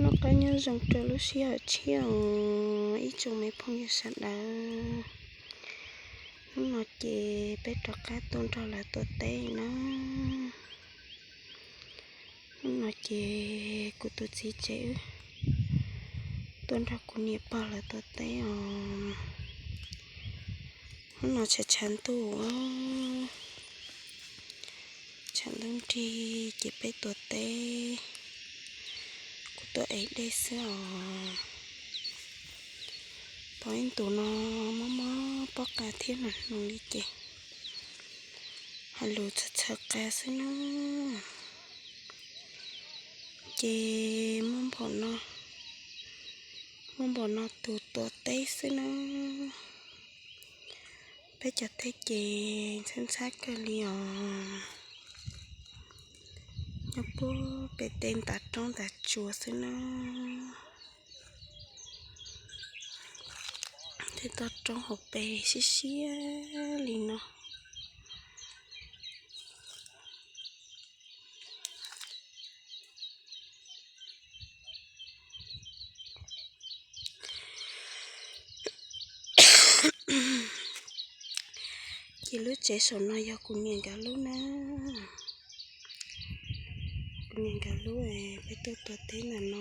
Noj qab nyob zoo rau lub sij hawm tshiab os ib tsoom me phooj ywg sawv daws. Hnub no ces peb rov qab tuaj nrog lawv tua teb na. Hnub no ces kuv tus txiv tsev wb tuaj nrog kuv niam pog lawv tua teb os. Hnub no tshav tshav ntuj, tshav ntuj nrig ces peb tua teb, kuv tuaj ev dej xwb os. Tau ib ntus no mob mob pob qa thiab hnoos hnoos li ces hais lus txhawv txhawv qa xwb na. Ces muaj npaum no, muaj npaum no tus tua teb xwb na. Peb cov teb ces ntxhab ntxhab kawg li os. Nyob puag pem tej ntav roob ntav tsuas xwb na. Tej toj roob hauv pes siab siab li no. Ces lub tsev saum no yog kuv niam nkawd lub na. Kuv niam nkawd lub, peb tuaj tua teb ntawm no.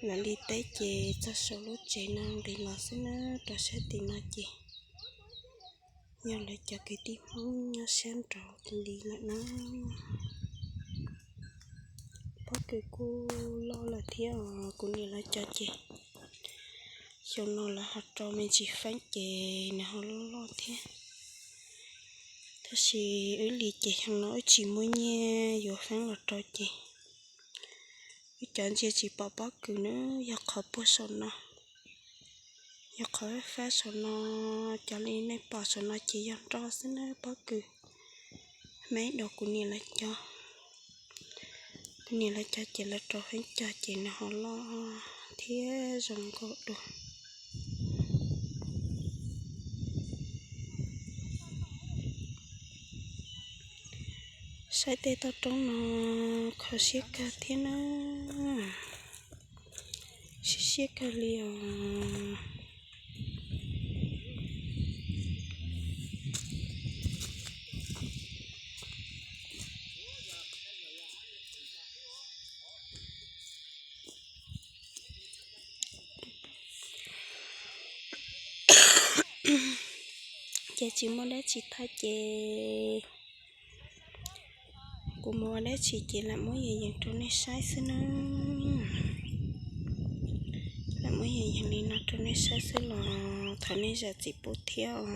Lawv li teb ces txog saum lub tsev no nqis los xwb na, rau sab tim no ces yog lawv cov kwv tij Hmoob nyob sab nraud li lawm na. Pob kws kuj loj lawm thiab os, kuv niam lawv cov ces xyoo no lawv ho rau me ntsis feeb ces nws ho loj loj thiab. Tab sis wb li ces xyoo no wb tsis muaj nyiaj yuav feeb los rau ces wb cov ntsia tsis pom pob kws na, yog qhov puag saum no, yog qhov fab saum no, cov li nej pom saum no ces yog nroj xwb na, pob kws hmeb dua kuv niam lawv cov. Kuv niam lawv cov ces lawv rau feeb cog ces nws ho loj thiab zoo nkauj dua. Saib tej toj roob no kho siab kawg thiab na, siab siab kawg li os. Ces tsis muaj dab tsi thaij ces kuv mus ua dab tsi ces lam muab yees yees rau nej saib xwb na. Lam muab yees yees li no rau nej saib xwb los thov nej zam txim pub thiab os.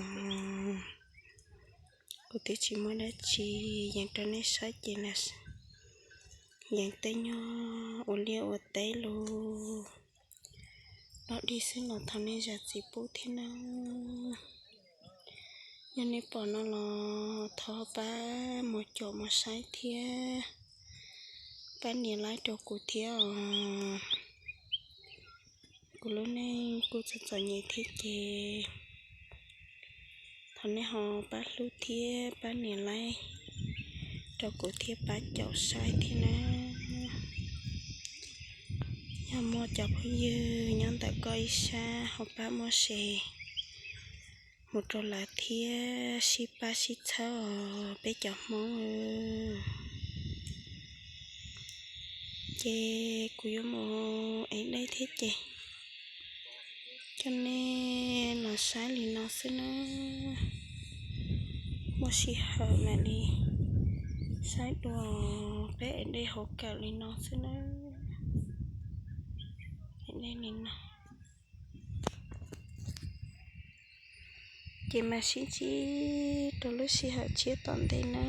Kuv twb tsis muaj dab tsi yees rau nej saib ces lam yees tej nyuag ua liaj ua teb los dog dig xwb los thov nej zam txim pub thiab na. Yog nej pom no los thov pab mus caum mus saib thiab pab nias like rau kuv thiab os. Kuv lub neej kuj txom txom nyem thiab ces thov nej ho pab hlub thiab pab nias like rau kuv thiab pab caum saib thiab na. Yog muaj cov phooj ywg nyob ntawm koj ib sab ho pab muab share mus rau lawv thiab sib pab sib txhawb os peb cov Hmoob. Ces kuv yuav mus ev dej thiab ces coj nej los saib li no xwb na. Muaj sij hawm mam li saib dua, peb ev dej hauv kawm li no xwb na. Ev dej li no. Ces mam sib ntsib rau lub sij hawm tshiab tom ntej na.